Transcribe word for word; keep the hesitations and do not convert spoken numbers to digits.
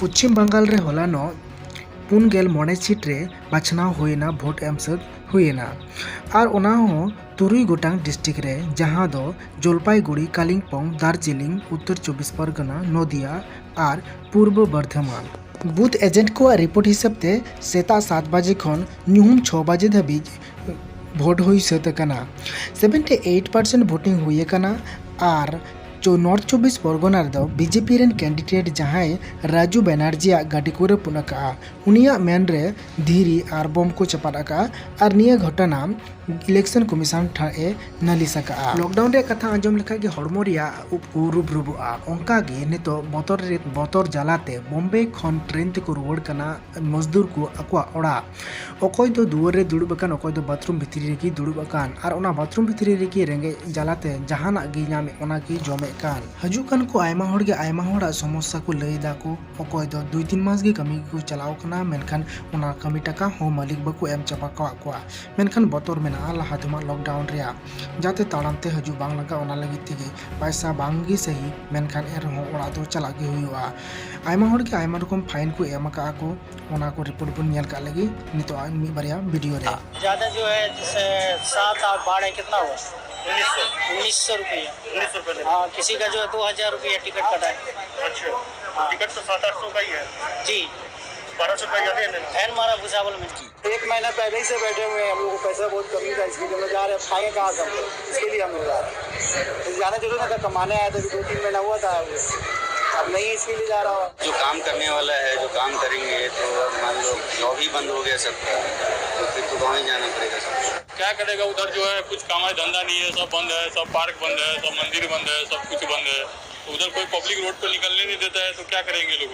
ᱯᱚᱪᱷᱤᱢ ᱵᱟᱝᱜᱟᱞ ᱨᱮ ᱦᱚᱞᱟᱱᱚᱜ ᱯᱩᱱ ᱜᱮᱞ ᱢᱚᱬᱮ ᱥᱤᱴ ᱨᱮ ᱵᱟᱪᱷᱱᱟᱣ ᱦᱩᱭᱮᱱᱟ, ᱵᱷᱳᱴ ᱮᱢ ᱥᱟᱹᱛ ᱦᱩᱭᱮᱱᱟ᱾ ᱟᱨ ᱚᱱᱟ ᱦᱚᱸ ᱛᱩᱨᱩᱭ ᱜᱚᱴᱟᱝ ᱰᱤᱥᱴᱨᱤᱠᱴ ᱨᱮ, ᱡᱟᱦᱟᱸ ᱫᱚ ᱡᱚᱞᱯᱟᱭᱜᱩᱲᱤ, ᱠᱟᱞᱤᱢᱯᱚᱝ, ᱫᱟᱨᱡᱤᱞᱤᱝ, ᱩᱛᱛᱚᱨ ᱪᱚᱵᱵᱤᱥ ᱯᱚᱨᱜᱚᱱᱟ, ᱱᱚᱫᱤᱭᱟ ᱟᱨ ᱯᱩᱨᱵᱚ ᱵᱚᱨᱫᱷᱚᱢᱟᱱ᱾ ᱵᱩᱛᱷ ᱮᱡᱮᱱᱴ ᱠᱚᱣᱟᱜ ᱨᱤᱯᱳᱨᱴ ᱦᱤᱥᱟᱹᱵ ᱛᱮ, ᱥᱮᱛᱟᱜ ᱥᱟᱛ ᱵᱟᱡᱮ ᱠᱷᱚᱱ ᱧᱩᱦᱩᱢ ᱪᱷᱚ ᱵᱟᱡᱮ ᱫᱷᱟᱹᱵᱤᱡ ᱵᱷᱳᱴ ᱦᱩᱭ ᱥᱟᱹᱛ ᱟᱠᱟᱱᱟ᱾ ᱥᱮᱵᱷᱮᱱᱴᱤ ᱮᱭᱤᱴ ᱯᱟᱨᱥᱮᱱᱴ ᱵᱷᱳᱴᱤᱝ ᱦᱩᱭ ᱟᱠᱟᱱᱟ᱾ ᱟᱨ ᱪᱚ-, ᱱᱚᱨᱛᱷ ᱪᱚᱵᱵᱤᱥ ᱯᱚᱨᱜᱚᱱᱟ ᱨᱮᱫᱚ ᱵᱤᱡᱮᱯᱤ ᱨᱮᱱ ᱠᱮᱱᱰᱤᱰᱮᱴ ᱡᱟᱦᱟᱸᱭ ᱨᱟᱡᱩ ᱵᱮᱱᱟᱨᱡᱤᱭᱟᱜ ᱜᱟᱹᱰᱤ ᱠᱚ ᱨᱟᱹᱯᱩᱫ ᱟᱠᱟᱫᱼᱟ, ᱩᱱᱤᱭᱟᱜ ᱢᱮᱱ ᱨᱮ ᱫᱷᱤᱨᱤ ᱟᱨ ᱵᱚᱢ ᱠᱚ ᱪᱟᱯᱟᱫ ᱟᱠᱟᱫᱼᱟ᱾ ᱟᱨ ᱱᱤᱭᱟᱹ ᱜᱷᱚᱴᱚᱱᱟ ᱤᱞᱮᱠᱥᱚᱱ ᱠᱚᱢᱤᱥᱚᱱ ᱴᱷᱮᱱ ᱮ ᱱᱟᱹᱞᱤᱥ ᱟᱠᱟᱫᱼᱟ᱾ ᱞᱚᱠᱰᱟᱣᱩᱱ ᱨᱮᱭᱟᱜ ᱠᱟᱛᱷᱟ ᱟᱸᱡᱚᱢ ᱞᱮᱠᱷᱟᱱ ᱜᱮ ᱦᱚᱲᱢᱚ ᱨᱮᱭᱟᱜ ᱩᱵ ᱠᱚ ᱨᱩᱵᱨᱩᱵᱚᱜᱼᱟ᱾ ᱚᱱᱠᱟ ᱜᱮ ᱱᱤᱛᱚᱜ ᱵᱚᱛᱚᱨ ᱨᱮ, ᱵᱚᱛᱚᱨ ᱡᱟᱞᱟᱛᱮ ᱵᱳᱢᱵᱮ ᱠᱷᱚᱱ ᱴᱨᱮᱱ ᱛᱮᱠᱚ ᱨᱩᱣᱟᱹᱲ ᱠᱟᱱᱟ ᱢᱚᱡᱫᱩᱨ ᱠᱚ ᱟᱠᱚᱣᱟᱜ ᱚᱲᱟᱜ᱾ ᱚᱠᱚᱭ ᱫᱚ ᱫᱩᱣᱟᱹᱨ ᱨᱮ ᱫᱩᱲᱩᱵ ᱟᱠᱟᱱ, ᱚᱠᱚᱭ ᱫᱚ ᱵᱟᱛᱷᱨᱩᱢ ᱵᱷᱤᱛᱨᱤ ᱨᱮᱜᱮ ᱫᱩᱲᱩᱵ ᱟᱠᱟᱱ, ᱟᱨ ᱚᱱᱟ ᱵᱟᱛᱷᱨᱩᱢ ᱵᱷᱤᱛᱨᱤ ᱨᱮᱜᱮ ᱨᱮᱸᱜᱮᱡ ᱡᱟᱞᱟᱛᱮ ᱡᱟᱦᱟᱱᱟᱜ ᱜᱮ ᱧᱟᱢᱮᱫ, ᱚᱱᱟ ᱜᱮ ᱡᱚᱢᱮᱫ ᱠᱟᱱ᱾ ᱦᱤᱡᱩᱜ ᱠᱟᱱ ᱠᱚ ᱟᱭᱢᱟ ᱦᱚᱲ ᱜᱮ ᱟᱭᱢᱟ ᱦᱚᱲᱟᱜ ᱥᱚᱢᱚᱥᱥᱟ ᱠᱚ ᱞᱟᱹᱭ ᱫᱟᱠᱚ᱾ ᱚᱠᱚᱭ ᱫᱚ ᱫᱩᱭ ᱛᱤᱱ ᱢᱟᱥ ᱜᱮ ᱠᱟᱹᱢᱤ ᱜᱮᱠᱚ ᱪᱟᱞᱟᱣ ᱠᱟᱱᱟ, ᱢᱮᱱᱠᱷᱟᱱ ᱚᱱᱟ ᱠᱟᱹᱢᱤ ᱴᱟᱠᱟ ᱦᱚᱸ ᱢᱟᱹᱞᱤᱠ ᱵᱟᱠᱚ ᱮᱢ ᱪᱟᱵᱟ ᱠᱟᱜ ᱠᱚᱣᱟ᱾ ᱢᱮᱱᱠᱷᱟᱱ ᱵᱚᱛᱚᱨ ᱢᱮᱱᱟᱜᱼᱟ ᱞᱟᱦᱟ ᱛᱮᱢᱟ ᱞᱚᱠᱰᱟᱣᱩᱱ ᱨᱮᱭᱟᱜ, ᱡᱟᱛᱮ ᱛᱟᱲᱟᱢ ᱛᱮ ᱦᱤᱡᱩᱜ ᱵᱟᱝ ᱞᱟᱜᱟᱜ, ᱚᱱᱟ ᱞᱟᱹᱜᱤᱫ ᱛᱮᱜᱮ ᱯᱟᱭᱥᱟ ᱵᱟᱝ ᱜᱮ ᱥᱟᱹᱦᱤ, ᱢᱮᱱᱠᱷᱟᱱ ᱮᱱ ᱨᱮᱦᱚᱸ ᱚᱲᱟᱜ ᱫᱚ ᱪᱟᱞᱟᱜ ᱜᱮ ᱦᱩᱭᱩᱜᱼᱟ᱾ ᱟᱭᱢᱟ ᱦᱚᱲ ᱜᱮ ᱟᱭᱢᱟ ᱨᱚᱠᱚᱢ ᱯᱷᱟᱭᱤᱱ ᱠᱚ ᱮᱢ ᱟᱠᱟᱫᱼᱟ ᱠᱚ, ᱚᱱᱟ ᱠᱚ ᱨᱤᱯᱳᱨᱴ ᱵᱚᱱ ᱧᱮᱞ ᱠᱟᱜ ᱞᱮᱜᱮ ᱱᱤᱛᱚᱜ ᱟᱨ ᱢᱤᱫ ᱵᱟᱨᱭᱟ ᱵᱷᱤᱰᱤᱭᱳ ᱨᱮ᱾ ज़्यादा जो है, जैसे सात आठ बारह है, कितना हुआ? उन्नीस सौ। उन्नीस सौ रुपया। उन्नीस सौ रुपये। हाँ, किसी का जो है दो हज़ार रुपया टिकट कटा है। अच्छा, हाँ। टिकट तो सात आठ सौ का ही है। जी। बारह सौ रुपये ज़्यादा है ना? फैन मारा भुसावल में। एक महीना पहले ही से बैठे हुए हैं हम लोग को, पैसा बहुत कमी था, इसके लिए हम लोग जा रहे हैं, अब खाएंगे कहाँ से हम लोग? इसके लिए हम लोग जा रहे हैं। तो जाना जरूरी ना था, कमाने आया था, अभी दो तीन महीना हुआ था, अब नहीं, इसके लिए जा रहा हूँ। जो काम करने वाला है, जो काम करेंगे, तो अब मान लो जॉब ही बंद हो गया सबका, तो फिर तो गाँव ही जाना पड़ेगा सबको। क्या करेगा, उधर जो है कुछ काम है धंधा नहीं है, सब बंद है, सब पार्क बंद है, सब मंदिर बंद है, सब कुछ बंद है। तो उधर कोई पब्लिक रोड पर निकलने नहीं देता है, तो क्या करेंगे लोग?